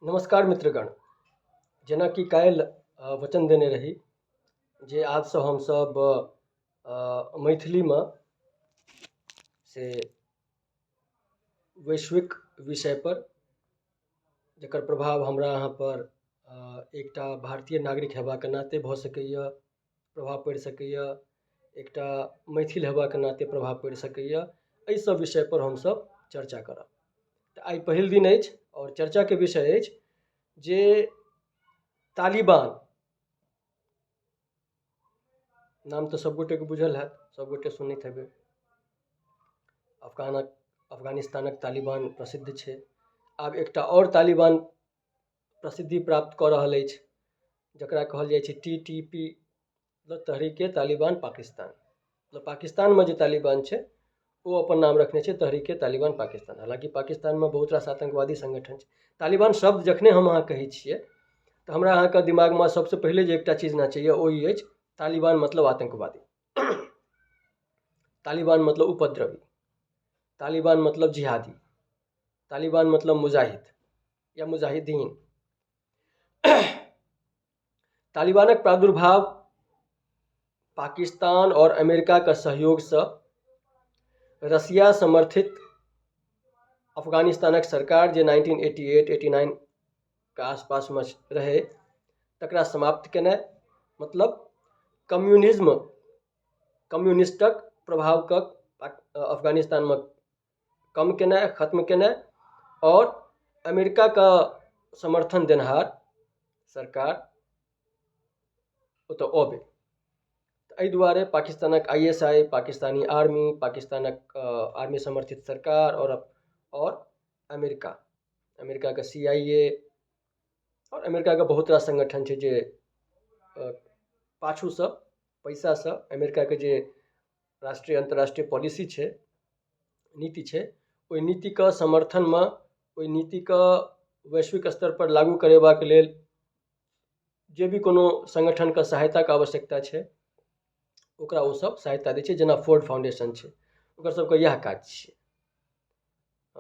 नमस्कार मित्रगण। जेनाकि काल्हि वचन देने रही जे आबसँ हमसभ मैथिलीमे से वैश्विक विषयपर जकर प्रभाव हमरा अहाँपर एकटा भारतीय नागरिक हेबाक नाते भऽ सकैए, प्रभाव पड़ि सकैए, एकटा मैथिल हेबाक नाते प्रभाव पड़ि सकैए, एहिसब विषयपर हमसब चर्चा करब। तऽ आइ पहिल दिन अछि आओर चर्चाके विषय अछि जे तालिबान नाम तऽ सबगोटेके बुझल हैत, सबगोटे सुनैत हेबै। अफगानिस्तानक तालिबान प्रसिद्ध छै। आब एकटा आओर तालिबान प्रसिद्धि प्राप्त कऽ रहल अछि, जकरा कहल जाइ छै टी टी पी, मतलब तहरीके तालिबान पाकिस्तान। मतलब पाकिस्तानमे जे तालिबान छै ओ अपन नाम रखने छै तहरीके तालिबान पाकिस्तान। हालाँकि पाकिस्तानमे बहुत रास आतङ्कवादी सङ्गठन छै। तालिबान शब्द जखने हम अहाँ कहै छियै तऽ हमरा अहाँके दिमागमे सबसँ पहिले जे एकटा चीज नाचैए ओ ई अछि, तालिबान मतलब आतङ्कवादी, तालिबान मतलब उपद्रवी, तालिबान मतलब जिहादी, तालिबान मतलब मुजाहिद या मुजाहिदीन। तालिबानक प्रादुर्भाव पाकिस्तान आओर अमेरिकाके सहयोगसँ रसिया समर्थित अफगानिस्तानक सरकार जे 1988 89 के आसपासमे रहै तकरा समाप्त केनाइ, मतलब कम्युनिज्म, कम्युनिस्टक प्रभावके अफगानिस्तानमे कम केनाइ, खत्म केनाइ, आओर अमेरिकाके समर्थन देनिहार सरकार ओतऽ अबै। तऽ एहि दुआरे पाकिस्तानक I S I, Pakistani army, पाकिस्तानक आर्मी समर्थित सरकार आओर अमेरिका, अमेरिकाके सी आई ए आओर अमेरिकाके बहुत रास सङ्गठन छै जे पाछूसँ पैसासँ अमेरिकाके जे राष्ट्रीय अन्तर्राष्ट्रीय पॉलिसी छै, नीति छै, ओहि नीतिके समर्थनमे, ओहि नीतिके वैश्विक स्तरपर लागू करेबाक लेल जे भी कोनो सङ्गठनके सहायताके आवश्यकता छै ओकरा ओसब सहायता दै छै। जेना फोर्ड फाउंडेशन छै, ओकर सबके इएह काज छियै।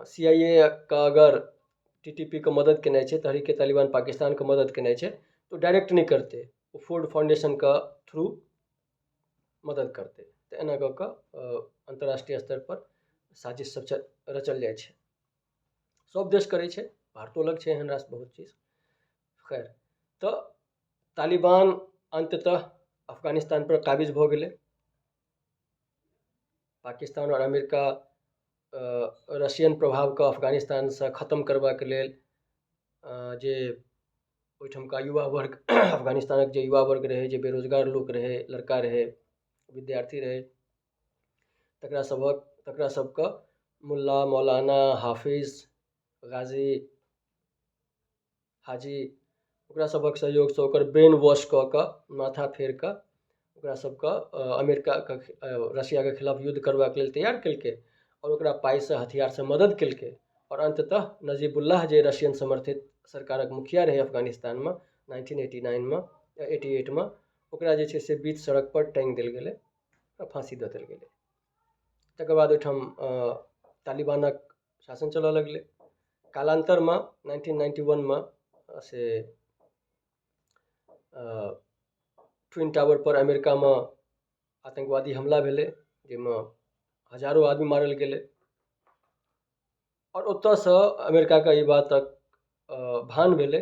सी आई ए के अगर टी टी पी के मदद केनाइ छै, तहरीके तालिबान पाकिस्तानके मदद केनाइ छै, तऽ ओ डायरेक्ट नहि करतै, ओ फोर्ड फाउंडेशनके थ्रू मदद करतै। तऽ एना कऽ कऽ अन्तर्राष्ट्रीय स्तरपर साजिश सब रचल जाइ छै, सब देश करै छै, भारतो लग छै एहन रास बहुत चीज। खैर, तऽ तालिबान अन्ततः अफगानिस्तानपर काबिज भऽ गेलै। पाकिस्तान आओर अमेरिका रशियन प्रभावके अफगानिस्तानसँ खतम करबाक लेल जे ओहिठामका युवा वर्ग, अफगानिस्तानक जे युवा वर्ग रहै, जे बेरोजगार लोक रहै, लड़का रहै, विद्यार्थी रहै, तकरा सबके मुल्ला, मौलाना, हाफिज, गाजी, हाजी, ओकरा सभक सहयोगसँ ओकर ब्रेन वॉश कऽ कऽ, माथा फेर कऽ ओकरा सबके अमेरिकाके, रशियाके खिलाफ युद्ध करबाक लेल तैयार केलकै आओर ओकरा पाइसँ, हथियारसँ मदद केलकै। आओर अन्ततः नजीबुल्लाह जे रशियन समर्थित सरकारक मुखिया रहै अफगानिस्तानमे 1989मे 88मे, ओकरा जे छै से बीच सड़कपर टाँगि देल गेलै, फाँसी दऽ देल गेलै। तकर बाद ओहिठाम तालिबानक शासन चलऽ लगलै। कालान्तरमे 1991मे से ट्विन टावरपर अमेरिकामे आतङ्कवादी हमला भेलै, जाहिमे हजारो आदमी मारल गेलै। आओर ओतऽसँ अमेरिकाके एहि बातक भान भेलै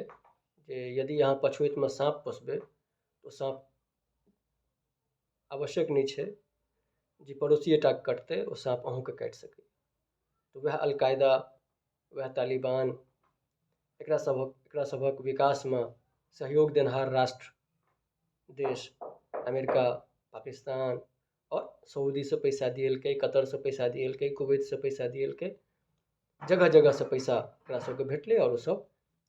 जे यदि अहाँ पछुऐतमे साँप पोसबै तऽ साँप आवश्यक नहि छै जे पड़ोसिएटा कटतै, ओ साँप अहूँके काटि सकैए। तऽ वएह अलकायदा, वएह तालिबान, एकरा सभक विकासमे सहयोग देनिहार राष्ट्र, देश अमेरिका, पाकिस्तान आओर सऊदीसँ पैसा दिएलकै, कतरसँ पैसा दिएलकै, कुवैतसँ पैसा दिएलकै, जगह जगहसँ पैसा ओकरा सबके भेटलै आओर ओसब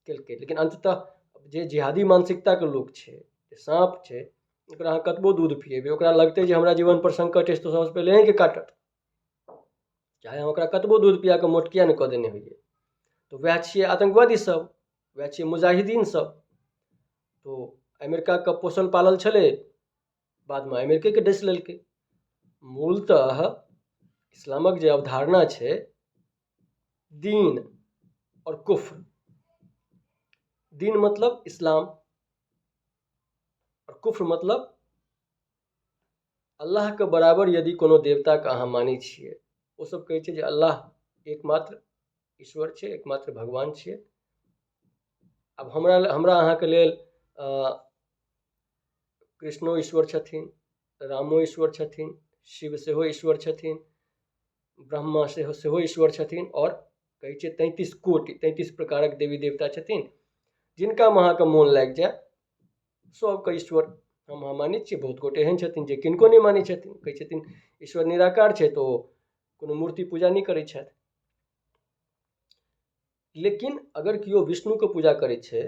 केलकै। लेकिन अन्ततः जे जिहादी मानसिकताके लोक छै, जे साँप छै, ओकरा अहाँ कतबो दूध पिएबै ओकरा लगतै जे हमरा जीवनपर सङ्कट अछि, तऽ सबसँ पहिले अहीँके काटत, चाहे अहाँ ओकरा कतबो दूध पियाकऽ मोट किया नहि कऽ देने होइए। तऽ वएह छियै आतङ्कवादी सब, वएह छियै मुजाहिदीन सब। तो अमेरिकाके पोसल पालल छलै, बादमे अमेरिकेके डसि लेलकै। मूलतः इस्लामक जे अवधारणा छै, दीन आओर कुफ्र, दीन मतलब इस्लाम आओर कुफ्र मतलब अल्लाहके बराबर यदि कोनो देवताके अहाँ मानै छियै। ओसभ कहै छै जे अल्लाह एकमात्र ईश्वर छै, एकमात्र भगवान छियै। आब हमरा हमरा अहाँके लेल कृष्णो ईश्वर छथिन, रामो ईश्वर छथिन, शिव सेहो ईश्वर छथिन, ब्रह्मा सेहो सेहो ईश्वर छथिन, आओर कहै छै 33 कोटि 33 प्रकारक देवी देवता छथिन, जिनकामे अहाँके मोन लागि जाय सबके ईश्वर हम अहाँ मानै छियै। बहुत गोटे एहन छथिन जे किनको नहि मानै छथिन, कहै छथिन ईश्वर निराकार छै, तऽ ओ कोनो मूर्ति पूजा नहि करै छथि। लेकिन अगर केओ विष्णुके पूजा करै छै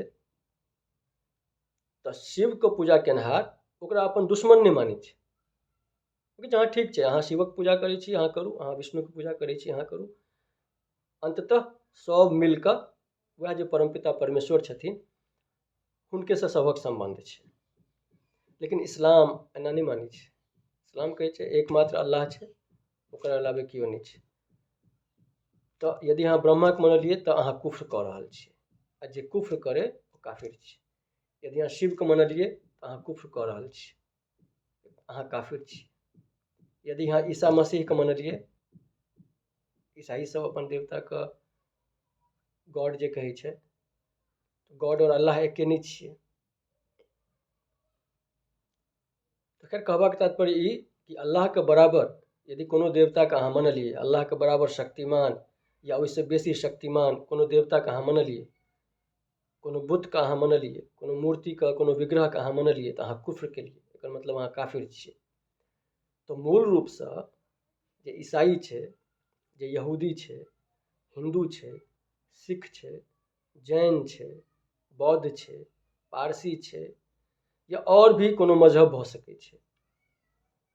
तऽ शिवके पूजा केनहार ओकरा अपन दुश्मन नहि मानै छै। कहै छै हँ ठीक छै, अहाँ शिवक पूजा करै छी अहाँ करू, अहाँ विष्णुके पूजा करै छी अहाँ करू, अन्ततः सब मिलकऽ वएह जे परमपिता परमेश्वर छथिन हुनकेसँ सभक सम्बन्ध छै। लेकिन इस्लाम एना नहि मानै छै। इस्लाम कहै छै एकमात्र अल्लाह छै, ओकरा अलावे केओ नहि छै। तऽ यदि अहाँ ब्रह्माके मनलियै तऽ अहाँ कुफ्र कऽ रहल छियै, आ जे कुफ्र करे ओ काफिर छै। यदि अहाँ शिवके मनलियै तऽ अहाँ कुफ्र कऽ रहल छियै, अहाँ काफिर छी। यदि अहाँ ईसा मसीहके मनलियै, ईसाई सब अपन देवताके गॉड जे कहै छै, गॉड आओर अल्लाह एके नहि छियै। तऽ खैर कहबाक तात्पर्य ई कि अल्लाहके बराबर यदि कोनो देवताके अहाँ मनलियै, अल्लाहके बराबर शक्तिमान या ओहिसँ बेसी शक्तिमान कोनो देवताके अहाँ मनलियै, कोनो बुतके अहाँ मनलियै, कोनो मूर्तिके कोनो विग्रहके अहाँ मनलियै, तऽ अहाँ कुफ्र केलियै, एकर मतलब अहाँ काफिर छियै। तऽ मूल रूपसँ जे ईसाई छै, जे यहूदी छै, हिन्दू छै, सिख छै, जैन छै, बौद्ध छै, पारसी छै, या आओर भी कोनो मजहब भऽ सकै छै,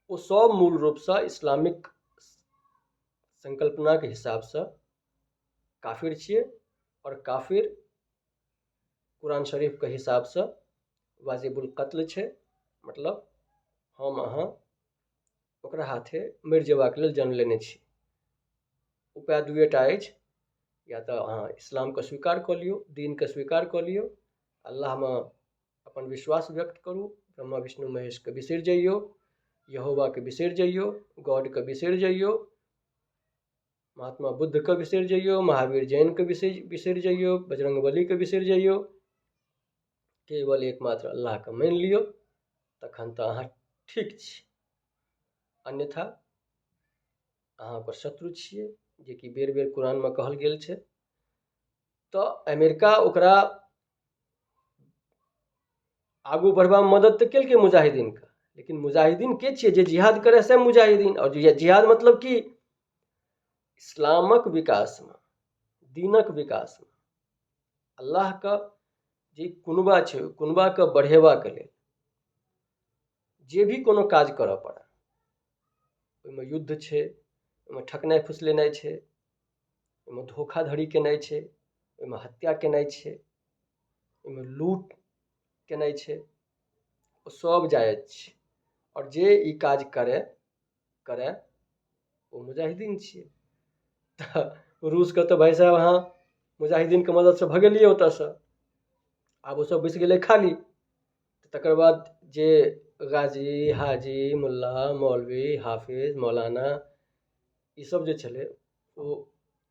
ओ सब मूल रूपसँ इस्लामिक संकल्पनाके हिसाबसँ काफिर छियै, आओर काफिर कुरान शरीफके हिसाबसँ वाजिबुल कत्ल छै, मतलब हम अहाँ ओकरा हाथे मरि जेबाक लेल जन्म लेने छी। उपाय दुएटा अछि, या तऽ अहाँ इस्लामके स्वीकार कऽ लियौ, दीनके स्वीकार कऽ लियौ, अल्लाहमे अपन विश्वास व्यक्त करू, ब्रह्मा विष्णु महेशके बिसरि जइयौ, यहोवाके बिसरि जइयौ, गॉडके बिसरि जइयौ, महात्मा बुद्धके बिसरि जइयौ, महावीर जैनके बिसरि जइयौ, बजरङ्गबलीके बिसरि जइयौ, केवल एकमात्र अल्लाहके मानि लियौ, तखन तऽ अहाँ ठीक छी, अन्यथा अहाँ ओकर शत्रु छियै, जेकि बेर बेर कुरानमे कहल गेल छै। तऽ अमेरिका ओकरा आगू बढ़बामे मदद तऽ केलकै मुजाहिदीनके, लेकिन मुजाहिदीन के छियै? जे जिहाद करे से मुजाहिदीन। आओर जिहाद मतलब की? इस्लामक विकासमे, दीनक विकासमे, अल्लाहके जे कुनबा छै ओहि कुनबाके बढ़ेबाक लेल जे भी कोनो काज करऽ पड़ै, ओहिमे युद्ध छै, ओहिमे ठकनाइ फुसलेनाइ छै, ओहिमे धोखाधड़ी केनाइ छै, ओहिमे हत्या केनाइ छै, ओहिमे लूट केनाइ छै, ओ सब जायज छै। आओर जे ई काज करे करे ओ मुजाहिदीन छियै। तऽ रूसके तऽ भाइ साहब अहाँ मुजाहिदीनके मददसँ भगेलियै ओतऽसँ, आब ओसब बैसि गेलै खाली। तकर बाद जे गाजी, हाजी, मुल्ला, मौलवी, हाफिज, मौलाना ईसब जे छलै ओ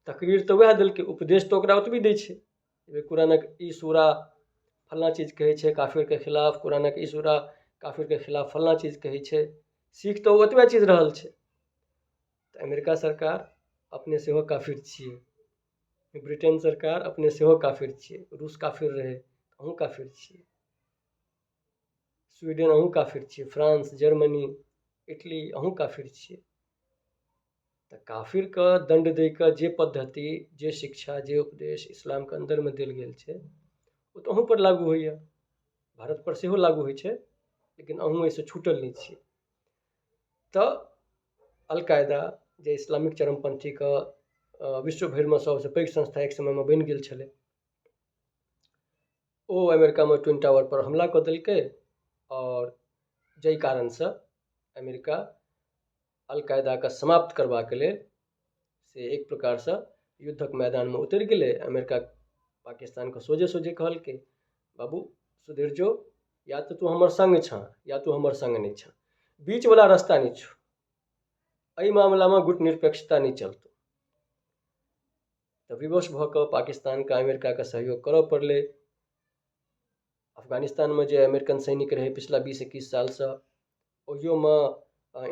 तकरीर तऽ वएह देलकै, उपदेश तऽ ओकरा ओतबी दै छै, कुरानक ई सूरा फल्लाँ चीज कहै छै काफिरके खिलाफ, कुरानक ई सूरा काफिरके खिलाफ फल्लाँ चीज कहै छै, सीख तऽ ओ ओतबे चीज रहल छै। तऽ अमेरिका सरकार अपने सेहो काफिर छियै, ब्रिटेन सरकार अपने सेहो काफिर छियै, रूस काफिर रहै अहूँ काफिर छियै, स्वीडन अहूँ काफिर छियै, फ्रांस, जर्मनी, इटली अहूँ काफिर छियै। तऽ काफिरके दण्ड दैके जे पद्धति, जे शिक्षा, जे उपदेश इस्लामके अन्दरमे देल गेल छै ओ तऽ अहूँपर लागू होइए, भारतपर सेहो लागू होइ छै, लेकिन अहूँ एहिसँ छूटल नहि छियै। तऽ अलकायदा जे इस्लामिक चरमपन्थीके विश्व भरिमे सबसँ पैघ संस्था एक समयमे बनि गेल छलै, ओ अमेरिकामे ट्विन टावर पर हमला कऽ देलकै, आओर जाहि कारणसँ अमेरिका अलकायदाके समाप्त करबाक लेल से एक प्रकारसँ युद्धक मैदानमे उतरि गेलै। अमेरिका पाकिस्तानके सोझे सोझे कहलकै बाबू सुधरि जो, या तऽ तू हमर सङ्ग छऽ या तू हमर सङ्ग नहि छऽ, बीचवला रास्ता नहि छौ। एहि मामलामे गुट निरपेक्षता नहि चलतौ। तऽ विवश भऽ कऽ पाकिस्तानके अमेरिकाके सहयोग करऽ पड़लै। अफगानिस्तानमे जे अमेरिकन सैनिक रहै पिछला 20-21 सालसँ, ओहियोमे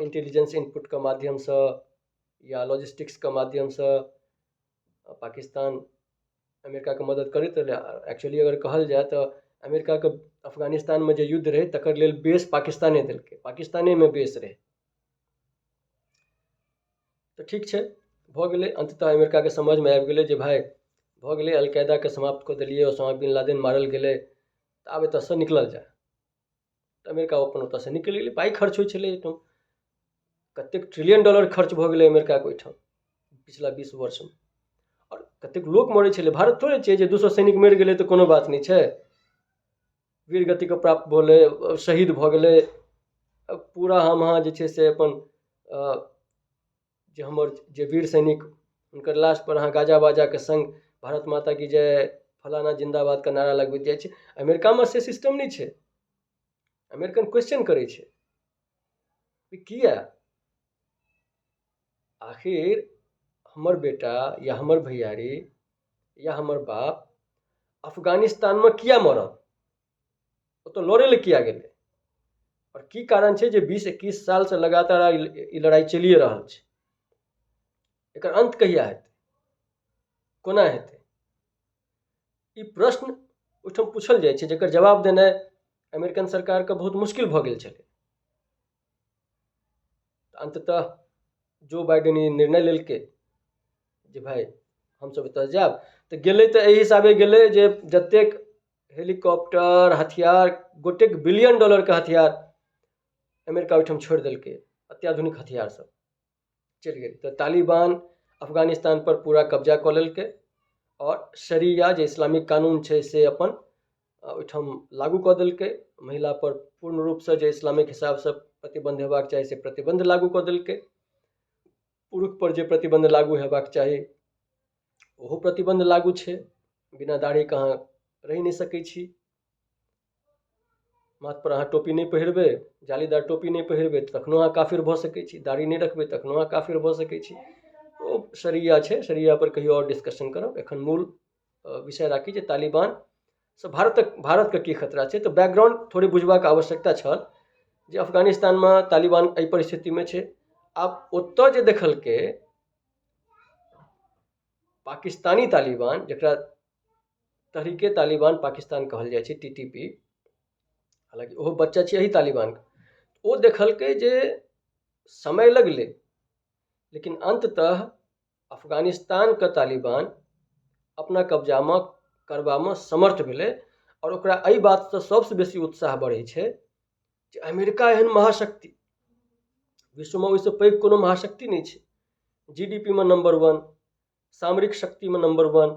इंटेलिजेंस इनपुटके माध्यमसँ या लॉजिस्टिक्सके माध्यमसँ पाकिस्तान अमेरिकाके मदद करैत रहलै। एक्चुअली अगर कहल जाय तऽ अमेरिकाके अफगानिस्तानमे जे युद्ध रहै तकर लेल बेस पाकिस्ताने देलकै, पाकिस्तानेमे बेस रहै। तऽ ठीक छै, भऽ गेलै। अन्ततः अमेरिकाके समझमे आबि गेलै जे भाय भऽ गेलै, अलकायदाके समाप्त कऽ देलियै, ओसामा बिन लादेन मारल गेलै, तऽ आब एतऽसँ निकलल जाय। तऽ अमेरिका अपन ओतऽसँ निकलि गेलै। पाइ खर्च होइ छलै एहिठाम, कतेक ट्रिलियन डॉलर खर्च भऽ गेलै अमेरिकाके ओहिठाम पिछला 20 वर्षमे, आओर कतेक लोक मरै छलै। भारत थोड़े छै जे 200 सैनिक मरि गेलै तऽ कोनो बात नहि छै, वीर गतिके प्राप्त भेलै, शहीद भऽ गेलै, पूरा हम अहाँ जे छै से अपन जे हमर जे वीर सैनिक हुनकर लाशपर अहाँ गाजा बाजाके सङ्ग भारत माता की जय, फलाना जिन्दाबादके नारा लगबैत जाइ छै। अमेरिकामे से सिस्टम नहि छै। अमेरिकन क्वेश्चन करै छै किया आखिर हमर बेटा या हमर भैयारी या हमर बाप अफगानिस्तानमे किया मरल, ओतऽ लड़ै लए किया गेलै, आओर की कारण छै जे 20-21 सालसँ लगातार ई लड़ाइ चलिए रहल छै, एकर अन्त कहिया हेतै, कोना हेतै? ई प्रश्न ओहिठाम पूछल जाइ छै, जकर जवाब देनाइ अमेरिकन सरकारके बहुत मुश्किल भऽ गेल छलै। अन्ततः जो बाइडेन ई निर्णय लेलकै जे भाय हमसब एतऽ जायब, तऽ गेलै तऽ एहि हिसाबे गेलै जे जतेक हेलीकॉप्टर, हथियार, गोटेक बिलियन डॉलरके हथियार अमेरिका ओहिठाम छोड़ि देलकै, अत्याधुनिक हथियार सब चलि गेल। तऽ तालिबान अफगानिस्तान पर पूरा कब्जा कऽ लेलकै आओर शरिया जे इस्लामिक कानून छै से अपन ओहिठाम लागू कऽ देलकै। महिला पर पूर्ण रूपसँ जे इस्लामिक हिसाबसँ प्रतिबन्ध हेबाक चाही से प्रतिबन्ध लागू कऽ देलकै, पुरुष पर जे प्रतिबन्ध लागू हेबाक चाही ओहो प्रतिबन्ध लागू छै। बिना दाढ़ीके अहाँ रहि नहि सकै छी, माथपर अहाँ टोपी नहि पहिरबै, जालीदार टोपी नहि पहिरबै तखनो अहाँ काफिर भऽ सकै छी, दाढ़ी नहि रखबै तखनो अहाँ काफिर भऽ सकै छी। ओ शरिया छै, शरिया पर कहियो आओर डिस्कशन करब। एखन मूल विषय राखी जे तालिबानसँ भारतके की खतरा छै। तऽ बैकग्राउंड थोड़े बुझबाक आवश्यकता छल जे अफगानिस्तानमे तालिबान एहि परिस्थितिमे छै। आब ओतऽ जे देखलकै पाकिस्तानी तालिबान, जकरा तहरीके तालिबान पाकिस्तान कहल जाइ छै, TTP, हालाँकि ओहो बच्चा छै एही तालिबानके, ओ देखलकै जे समय लगलै लेकिन अन्ततः अफगानिस्तानके तालिबान अपना कब्जामे करबामे समर्थ भेलै। आओर ओकरा एहि बातसँ सबसँ बेसी उत्साह बढ़ै छै जे अमेरिका एहन महाशक्ति, विश्वमे ओहिसँ पैघ कोनो महाशक्ति नहि छै, GDP मे नम्बर 1, सामरिक शक्तिमे नम्बर 1,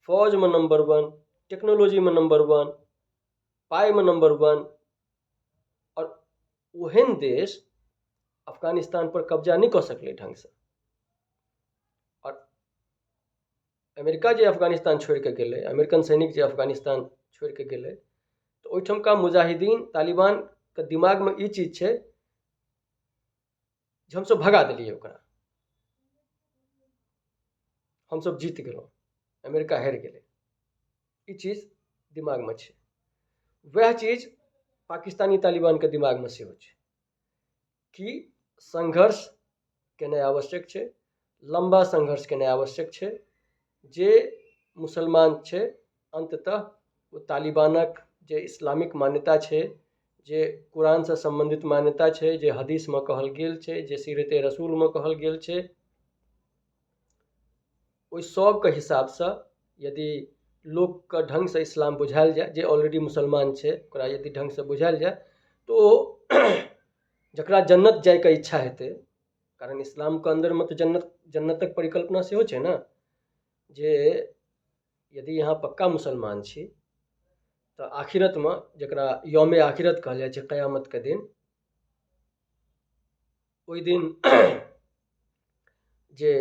फौजमे नम्बर 1, टेक्नोलॉजीमे नम्बर 1, पाइमे नम्बर 1, आओर ओहन देश अफगानिस्तान पर कब्जा नहि कऽ सकलै ढङ्गसँ। आओर अमेरिका जे अफगानिस्तान छोड़िके गेलै, अमेरिकन सैनिक जे अफगानिस्तान छोड़िके गेलै, तऽ ओहिठामका मुजाहिदीन तालिबानके दिमागमे ई चीज छै जे हमसब भगा देलियै ओकरा, हमसब जीत गेलहुँ, अमेरिका हारि गेलै, ई चीज दिमागमे छै। वएह चीज पाकिस्तानी तालिबानके दिमागमे सेहो छै कि संघर्ष केनाइ आवश्यक छै, लम्बा संघर्ष केनाइ आवश्यक छै। जे मुसलमान छै अन्ततः ओ तालिबानक जे इस्लामिक मान्यता छै, जे कुरानसँ सम्बन्धित मान्यता छै, जे हदीसमे कहल गेल छै, जे सीरते रसूलमे कहल गेल छै, ओहि सबके हिसाबसँ यदि लोकके ढङ्गसँ इस्लाम बुझायल जाय, जे ऑलरेडी मुसलमान छै ओकरा यदि ढङ्गसँ बुझायल जाय तऽ ओ जकरा जन्नत जायके इच्छा हेतै, कारण इस्लामके अन्दरमे तऽ जन्नतक परिकल्पना सेहो छै ने, जे यदि अहाँ पक्का मुसलमान छी तऽ आखिरतमे, जकरा यौमे आखिरत कहल जाइ छै, कयामतके दिन, ओहि दिन जे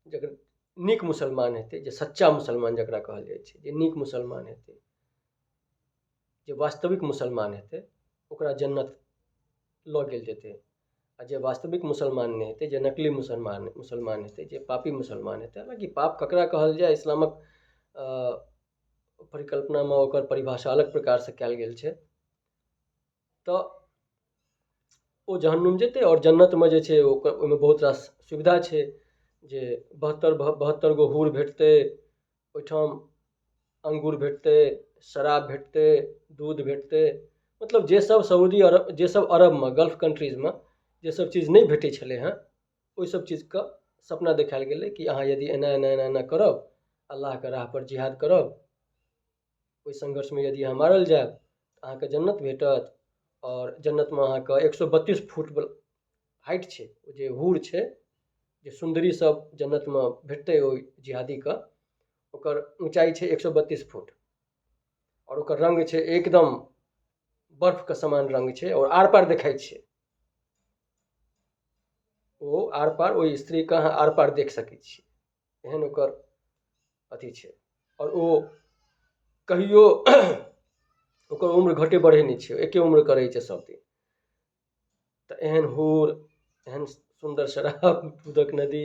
जकर नीक मुसलमान हेतै, जे सच्चा मुसलमान जकरा कहल जाइ छै, जे नीक मुसलमान हेतै, जे वास्तविक मुसलमान हेतै ओकरा जन्नत लऽ गेल जेतै आओर जे वास्तविक मुसलमान नहि हेतै, जे नकली मुसलमान मुसलमान हेतै, जे पापी मुसलमान हेतै। हालाँकि पाप ककरा कहल जाय, इस्लामक परिकल्पनामे ओकर परिभाषा अलग प्रकारसँ कयल गेल छै। तऽ ओ जहन्नुम जेतै आओर जन्नतमे जे छै ओकर ओहिमे बहुत रास सुविधा छै जे 72 गो हूर भेटतै, ओहिठाम अंगूर भेटतै, शराब भेटतै, दूध भेटतै। मतलब जे सब सऊदी अरब, जे सब अरबमे, गल्फ कन्ट्रीजमे जे सब चीज नहि भेटै छलै हँ, ओहि सब चीजके सपना देखायल गेलै कि अहाँ यदि एना एना एना एना करब, अल्लाहके राहपर जिहाद करब, ओहि संघर्षमे यदि अहाँ मारल जायब तऽ अहाँके जन्नत भेटत। आओर जन्नतमे अहाँके 132 फुट हाइट छै, ओ जे हूर छै, जे सुन्दरी सब जन्नतमे भेटतै ओहि जिहादीके, ओकर ऊँचाइ छै 132 फुट आओर ओकर रङ्ग छै एकदम बर्फके समान रङ्ग छै आओर आर पार देखाइ छै। ओ आर पार ओहि स्त्रीके अहाँ आर पार देख सकै छी, एहन ओकर अथी छै। आओर ओ कहियो ओकर उम्र घटे बढ़ै नहि छै, एके उम्रके रहै छै सब दिन। तऽ एहन हूर, एहन सुन्दर शराब, दूधक नदी,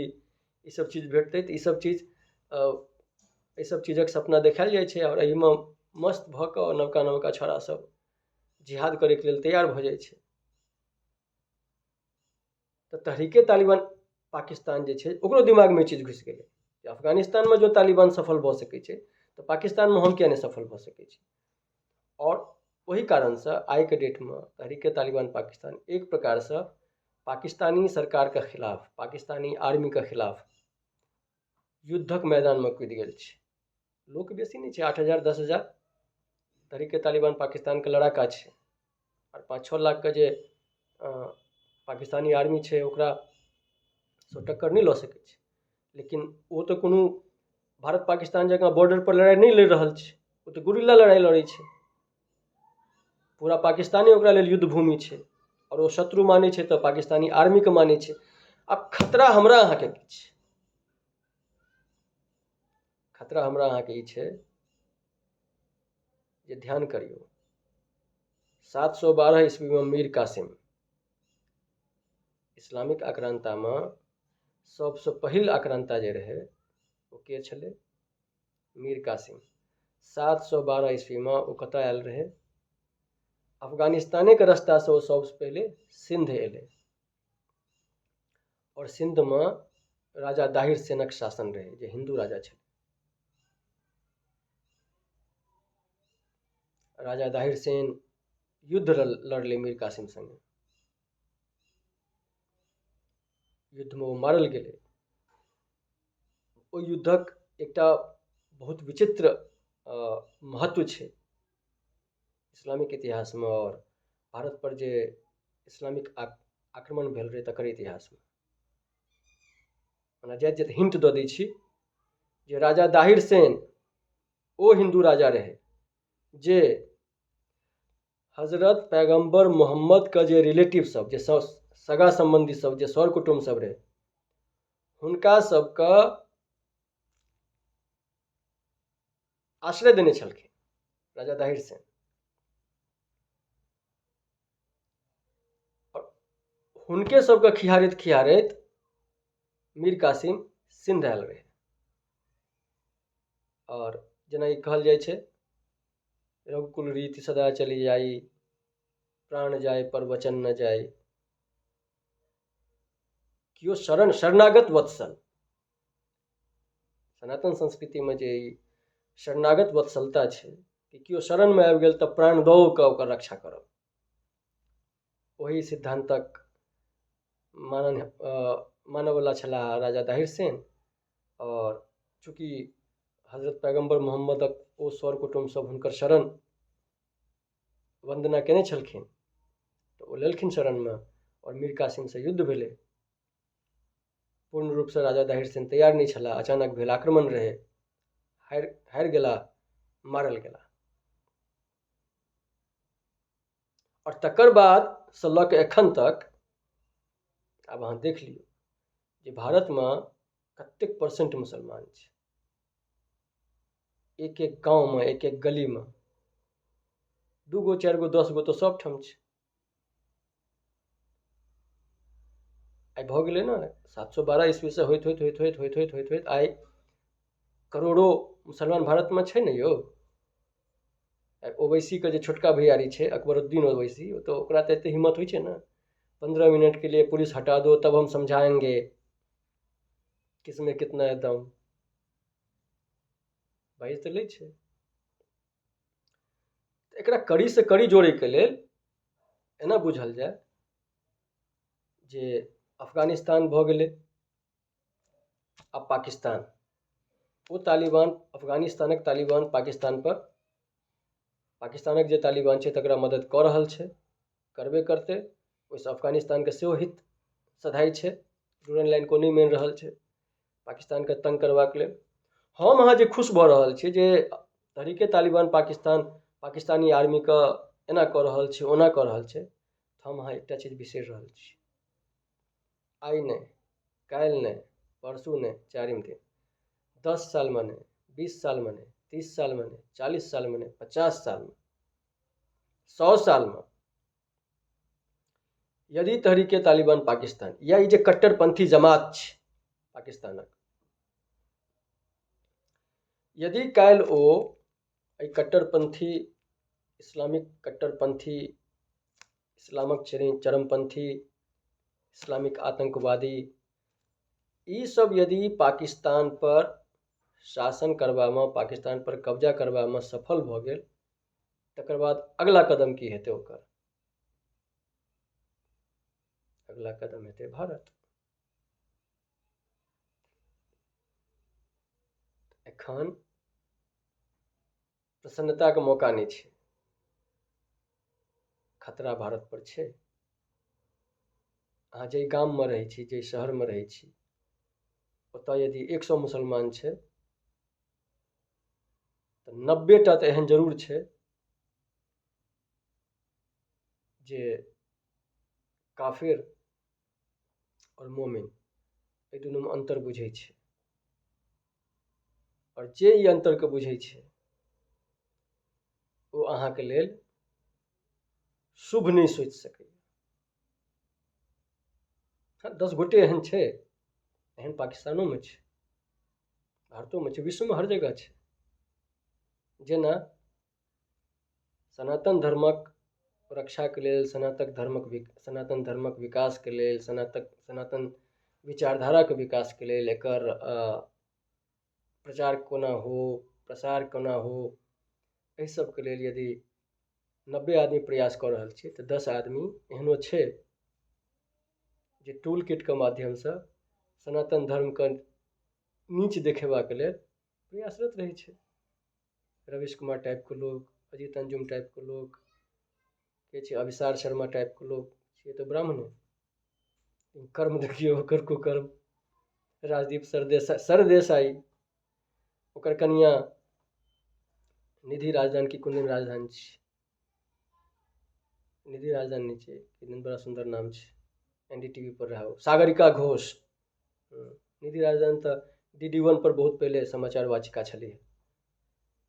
ईसब चीज भेटतै। तऽ ईसब चीज, एहिसब चीजक सपना देखायल जाइ छै आओर एहिमे मस्त भऽ कऽ नवका नवका छौड़ा सब जिहाद करैके लेल तैयार भऽ जाइ छै। तऽ तहरीके तालिबान पाकिस्तान जे छै ओकरो दिमागमे ई चीज घुसि गेलै जे अफगानिस्तानमे जो तालिबान सफल भऽ सकै छै तऽ पाकिस्तानमे हम किया नहि सफल भऽ सकै छी। आओर ओहि कारणसँ आइके डेटमे तहरीके तालिबान पाकिस्तान एक प्रकारसँ पाकिस्तानी सरकारके खिलाफ, पाकिस्तानी आर्मीके खिलाफ युद्धक मैदानमे कूदि गेल छै। लोक बेसी नहि छै, 8,000 10,000 तहरीके तालिबान पाकिस्तानके लड़ाका छै आओर 5-6 लाखके जे पाकिस्तानी आर्मी छै ओकरा सँ टक्कर नहि लऽ सकै छै। लेकिन ओ तऽ कोनो भारत पाकिस्तान जकाँ बॉर्डरपर लड़ाइ नहि लड़ि रहल छै, ओ तऽ गुरिल्ला लड़ाइ लड़ै छै। पूरा पाकिस्ताने ओकरा लेल युद्ध भूमि छै आओर ओ शत्रु मानै छै तऽ पाकिस्तानी आर्मीके मानै छै। आब खतरा हमरा अहाँके की छै? खतरा हमरा अहाँके ई छै जे ध्यान करियौ, 712 ईस्वीमे मीर कासिम इस्लामिक आक्रान्तामे सबसँ पहिल आक्रान्ता जे रहै ओ के छलै? मीर कासिम। 712 ईस्वीमे ओ कतऽ आयल रहै? अफगानिस्तानेके रास्तासँ ओ सबसँ पहिले सिन्ध एलै आओर सिन्धमे राजा दाहिर सेनक शासन रहै, जे हिन्दू राजा छलै। राजा दाहिर सेन युद्ध लड़लै मीर कासिम संगे, युद्धमे ओ मारल गेलै। ओहि युद्धक एकटा बहुत विचित्र महत्व छै इस्लामिक इतिहासमे आओर भारत पर जे इस्लामिक आक्रमण भेल रहै तकर इतिहासमे। ओना जाइत जाइत हिंट दऽ दै छी जे राजा दाहिर सेन ओ हिन्दू राजा रहै जे हजरत पैगम्बर मोहम्मदके जे रिलेटिव सब, जे सगा सम्बन्धी सब, जे सर कुटुम्ब सब रहै, हुनका सबके आश्रय देने छलखिन राजा दाहिर सेन। हुनके सबके खिहारैत खिहारैत मीर कासिम सिंध आयल रहै। आओर जेना ई कहल जाइ छै, रघुकुल रीति सदा चली आई, प्राण जाय पर वचन न जाय। केओ शरणागत वत्सल, सनातन संस्कृतिमे जे ई शरणागत वत्सलता छै कि केओ शरणमे आबि गेल तऽ प्राण दऽ कऽ ओकर रक्षा करब, ओहि सिद्धान्तक मानयवला छलाह राजा दाहिर सेन। आओर चूँकि हजरत पैगम्बर मोहम्मदक ओ सर कुटुम्ब सब हुनकर शरण वन्दना केने छलखिन तऽ ओ लेलखिन शरणमे आओर मीर कासिमसँ युद्ध भेलै। पूर्ण रूपसँ राजा दाहिर सेन तैयार नहि छलाह, अचानक भेल आक्रमण रहै, हारि गेला, मारल गेला। आओर तकर बादसँ लऽ कऽ एखन तक आब अहाँ देख लियौ जे भारतमे कतेक परसेंट मुसलमान छै। एक एक गाँवमे, एक एक गलीमे 2 गो 4 गो 10 गो तऽ सब ठाम छै। आइ भऽ गेलै ने 712 ईस्वीसँ होइत होइत होइत होइत होइत होइत होइत होइत आइ करोड़ो मुसलमान भारतमे छै ने यौ। ओवैसीके जे छोटका भैयारी छै अकबरुद्दीन ओवैसी, ओ तऽ ओकरा तऽ एते हिम्मत होइ छै ने, 15 मिनट के लिए पुलिस हटा दो तब हम समझाएंगे किसमें कितना है दम। बाजि तऽ लै छै। एकरा कड़ीसँ कड़ी जोड़ैके लेल एना बुझल जाय जे अफगानिस्तान भऽ गेलै आ पाकिस्तान, ओ तालिबान अफगानिस्तानक तालिबान पाकिस्तान पर, पाकिस्तानक जे तालिबान छै तकरा मदद कऽ रहल छै, करबे करतै। ओहिसँ अफगानिस्तानके सेहो हित सधाइ छै, डूरन लाइन को नहि मानि रहल छै पाकिस्तानके तंग करबाक लेल। हम अहाँ जे खुश भऽ रहल छी जे तहरीके तालिबान पाकिस्तान पाकिस्तानी आर्मीके एना कऽ रहल छै ओना कऽ रहल छै, हम अहाँ एकटा चीज बिसरि रहल छी, आइ नहि काल्हि नहि परसू नहि चारिम दिन, 10 सालमे नहि, 20 सालमे नहि, 30 सालमे नहि, 40 सालमे नहि, 50 सालमे, 100 सालमे यदि तहरीके तालिबान पाकिस्तान या ई जे कट्टरपंथी जमात छै पाकिस्तानक, यदि काल्हि ओ एहि कट्टरपंथी इस्लामिक कट्टरपंथी इस्लामक चरमपंथी इस्लामिक आतंकवादी ई सब यदि पाकिस्तान पर शासन करबामे, पाकिस्तान पर कब्जा करबामे सफल भऽ गेल, तकर बाद अगला कदम की हेतै ओकर? अगला कदम हेतै भारत। एखन प्रसन्नताके मौका नहि छै, खतरा भारत पर छै। अहाँ जाहि गाममे रहै छी, जाहि शहरमे रहै छी, ओतऽ यदि 100 मुसलमान छै तऽ 90 टा तऽ एहन जरूर छै जे काफिर आओर मोमिन एहि दुनूमे अन्तर बुझै छै, आओर जे ई अन्तरके बुझै छै ओ अहाँके लेल शुभ नहि सोचि सकैए। हँ, 10 गोटे एहन छै, एहन पाकिस्तानोमे छै, भारतोमे छै, विश्वमे हर जगह छै। जेना सनातन धर्मक रक्षाके लेल, सनातन धर्मक विकासके लेल, सनातन विचारधाराके विकासके लेल एकर प्रचार कोना हो, प्रसार कोना हो, एहि सबके लेल यदि 90 आदमी प्रयास कऽ रहल छै तऽ 10 आदमी एहनो छै जे टूल किटके माध्यमसँ सनातन धर्मके नीच देखेबाक लेल प्रयासरत रहै छै। रवीश कुमार टाइपके लोक, अजीत अंजुम टाइपके लोक, के छै अभिसार शर्मा टाइपके लोक छियै तऽ ब्राह्मणे, कर्म देखियौ ओकर कुकर्म। राजदीप सरदेसाई, ओकर कनिया निधि राजधान की कोन दिन राजधानी छै, निधि राजधान नहि छै, किदन बड़ा सुन्दर नाम छै, NDTV पर रहै, सागरिका घोष। निधि राजधान तऽ DD1 पर बहुत पहिले समाचार वाचिका छलियै,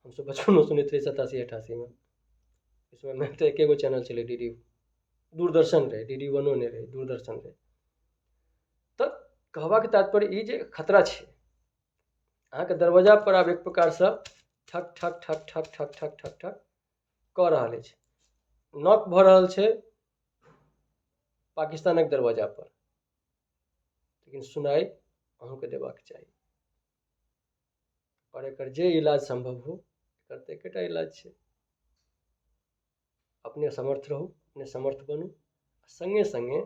हमसब बचपनमे सुनैत रही 87-88 मे। ओहि समयमे तऽ एके गो चैनल छलै, DD Doordarshan रहै, DD1 नहि रहै, दूरदर्शन रहै। तऽ कहबाक तात्पर्य ई जे खतरा छै अहाँके दरवाजा पर, आब एक प्रकारसँ ठक ठक ठक ठक ठक ठक ठक ठक कऽ रहल अछि, नॉक भऽ रहल छै पाकिस्तानक दरवाजा पर, लेकिन सुनाइ अहूँके देबाक चाही। आओर एकर जे इलाज सम्भव हो, एकर तऽ एकेटा इलाज छै, अपने समर्थ रहू, अपने समर्थ बनू, सङ्गे सङ्गे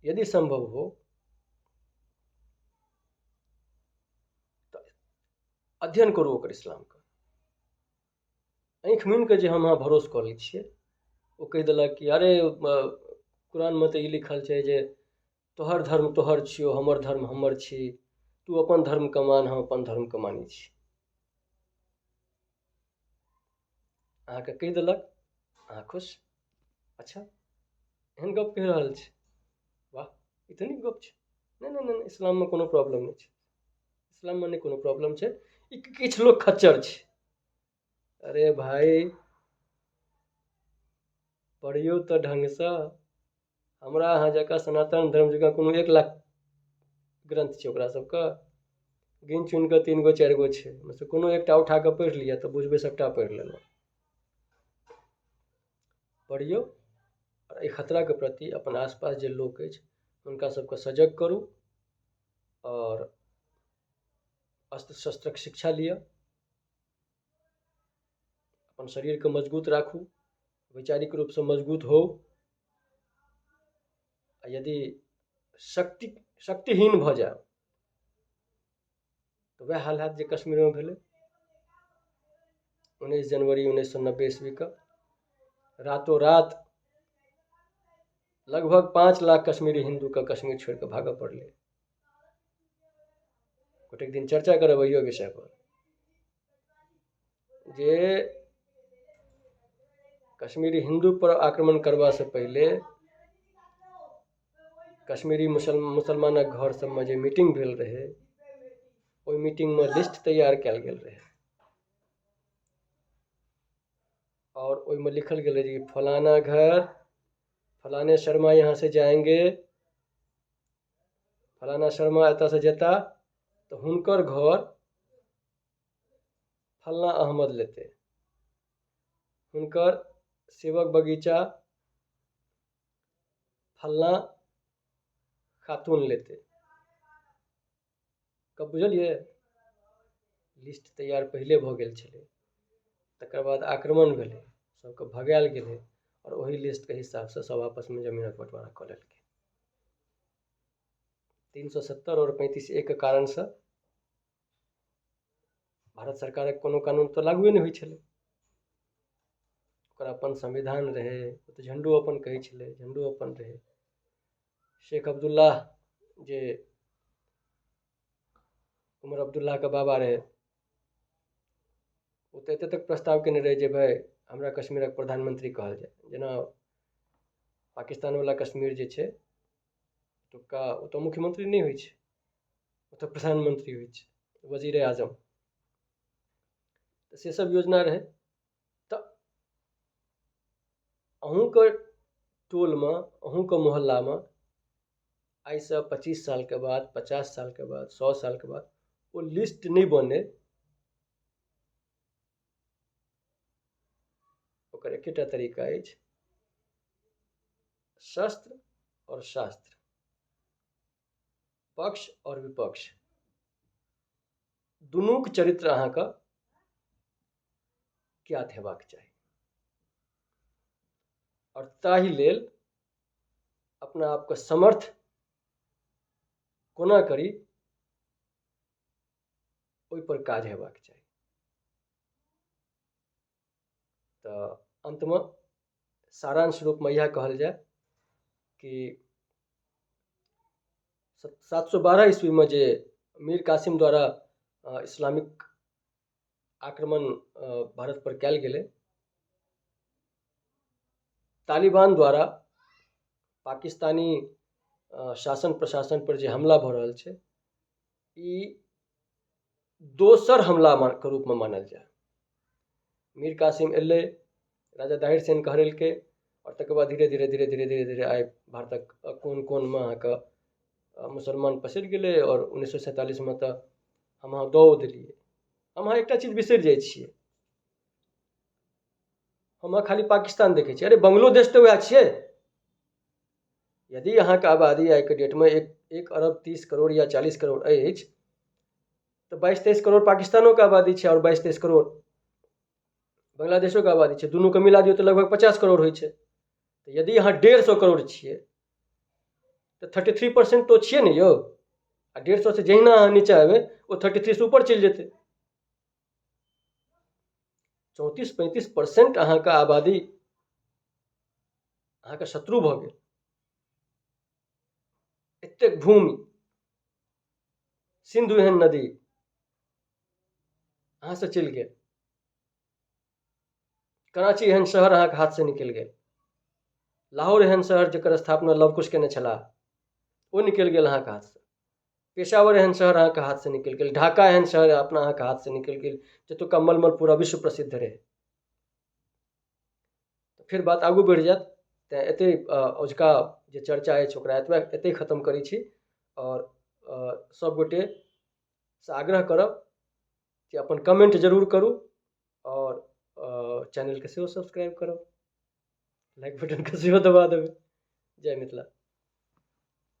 यदि सम्भव हो तऽ अध्ययन करू ओकर इस्लामके। आँखि मुनि कऽ जे हम अहाँ भरोस कऽ लै छियै, ओ कहि देलक कि अरे कुरानमे तऽ ई लिखल छै जे तोहर धर्म तोहर छियौ, हमर धर्म हमर छी, तू अपन धर्मके मान, हम अपन धर्मके मानै छी। अहाँके कहि देलक, अहाँ खुश, अच्छा एहन गप कहि रहल छै, वाह ई तऽ नीक गप छै। नहि नहि नहि, इस्लाममे कोनो प्रॉब्लम नहि छै, इस्लाममे नहि कोनो प्रॉब्लम छै, ई किछु लोक खच्चर छै। अरे भाइ, पढ़ियौ तऽ ढङ्गसँ। हमरा अहाँ जकाँ सनातन धर्म जकाँ कोनो 1 लाख ग्रन्थ छै ओकरा सबके? गिन चुनि कऽ 3 गो 4 गो छै। ओहिसँ कोनो एकटा उठा कऽ पढ़ि लिअ तऽ बुझबै सभटा पढ़ि लेलहुँ। पढ़ियौ आओर एहि खतराके प्रति अपन आसपास जे लोक अछि हुनका सबके सजग करू आओर अस्त्र शस्त्रक शिक्षा लिअ, अपन शरीरके मजबूत राखू, वैचारिक रूपसँ मजबूत होउ। आ यदि शक्तिहीन भऽ जायब तऽ वएह हाल हैत जे कश्मीरमे भेलै 19 जनवरी 1990 ईस्वीके। रातो रात लगभग 5 लाख कश्मीरी हिन्दूके कश्मीर छोड़ि कऽ भागऽ पड़लै। गोटेक दिन चर्चा करब अहियो विषयपर जे कश्मीरी हिन्दूपर आक्रमण करबासँ पहिले कश्मीरी मुसलमानक घर सबमे जे मीटिंग भेल रहै, ओहि मीटिंगमे लिस्ट तैयार कयल गेल रहै आओर ओहिमे लिखल गेल रहै जे फलाना घर फलाने शर्मा यहाँ से जाएंगे, फलाना शर्मा एतऽसँ जेता तऽ हुनकर घर फलना अहमद लेतै, हुनकर सेबक बगीचा फलना खातून लेतै। कब बुझलियै? लिस्ट तैयार पहिले भऽ गेल छलै, तकर बाद आक्रमण भेलै, सबके भगायल गेलै आओर ओहि लिस्टके हिसाबसँ सब आपसमे जमीनक बँटवारा कऽ लेलकै। 370 आओर 35 ए के कारणसँ भारत सरकारक कोनो कानून तऽ लागुए नहि होइ छलै। ओकर अपन संविधान रहै, ओ तऽ झण्डो अपन कहै छलै, झण्डो अपन रहै। शेख अब्दुल्लाह जे उमर अब्दुल्लाहके बाबा रहै, ओ तऽ एते तक प्रस्ताव केने रहै जे भाइ हमरा कश्मीरक प्रधानमंत्री कहल जाय। जेना पाकिस्तानवला कश्मीर जे छै ओतुका, ओतऽ मुख्यमंत्री नहि होइ छै, ओतऽ प्रधानमंत्री होइ छै, वजीरे आजम। तऽ से सब योजना रहै। तऽ अहूँके टोलमे, अहूँके मोहल्लामे आइसँ 25 सालके बाद, 50 सालके बाद, 100 सालके बाद ओ लिस्ट नहि बनै, ओकर एकेटा तरीका अछि, शस्त्र आओर शास्त्र, पक्ष आओर विपक्ष दुनूक चरित्र अहाँके ज्ञात हेबाक चाही आओर ताहि लेल अपना आपके समर्थ कोना करी ओहिपर काज हेबाक चाही। तऽ अन्तमे सारांश रूपमे इएह कहल जाय कि 712 ईस्वीमे जे मीर कासिम द्वारा इस्लामिक आक्रमण भारत पर कयल गेलै, तालिबान द्वारा पाकिस्तानी शासन प्रशासन पर जे हमला भऽ रहल छै, ई दोसर हमलाके रूपमे मानल जाय। मीर कासिम एलै, राजा दाहिर सेनके हरेलकै आओर तकर बाद धीरे धीरे धीरे धीरे धीरे धीरे आइ भारतक कोन कोनमे अहाँके मुसलमान पसरि गेलै आओर 1947मे तऽ हम अहाँ दऽ देलियै। हम अहाँ एकटा चीज बिसरि जाइ छियै, हम अहाँ खाली पाकिस्तान देखै छियै, अरे बंगलोदेश तऽ वएह छियै। यदि अहाँके आबादी आइके डेटमे 1 अरब 30 करोड़ या 40 करोड़ अछि तऽ 22-23 करोड़ पाकिस्तानोके आबादी छै आओर 22-23 करोड़ बांग्लादेशोके आबादी छै। दुनूके मिला दियौ तऽ लगभग 50 करोड़ होइ छै। तऽ यदि अहाँ 150 करोड़ छियै तऽ 33% तो छियै ने यौ। आ 150सँ जहिना अहाँ नीचा एबै, ओ 33सँ ऊपर चलि जेतै। 34-35% अहाँके आबादी अहाँके शत्रु भऽ गेल। एतेक भूमि, सिंधु एहन नदी अहाँसँ चलि गेल, कराची एहन शहर अहाँके हाथसँ निकलि गेल, लाहौर एहन शहर जकर स्थापना लवकुश केने छलाह ओ निकलि गेल अहाँके हाथसँ। पेशावर एहन शहर अहाँके हाथसँ निकलि गेल, ढाका एहन शहर अपना अहाँके हाथसँ निकलि गेल, जतुका मलमल पूरा विश्व प्रसिद्ध रहै। फेर बात आगू बढ़ि जायत, तेँ एतहि अजुका जे चर्चा अछि ओकरा एतबे एतहि खतम करै छी आओर सभगोटेसँ आग्रह करब जे अपन कमेन्ट जरूर करू आओर चैनलके सेहो सब्सक्राइब करब, लाइक बटनके सेहो दबा देबै। जय मिथिला।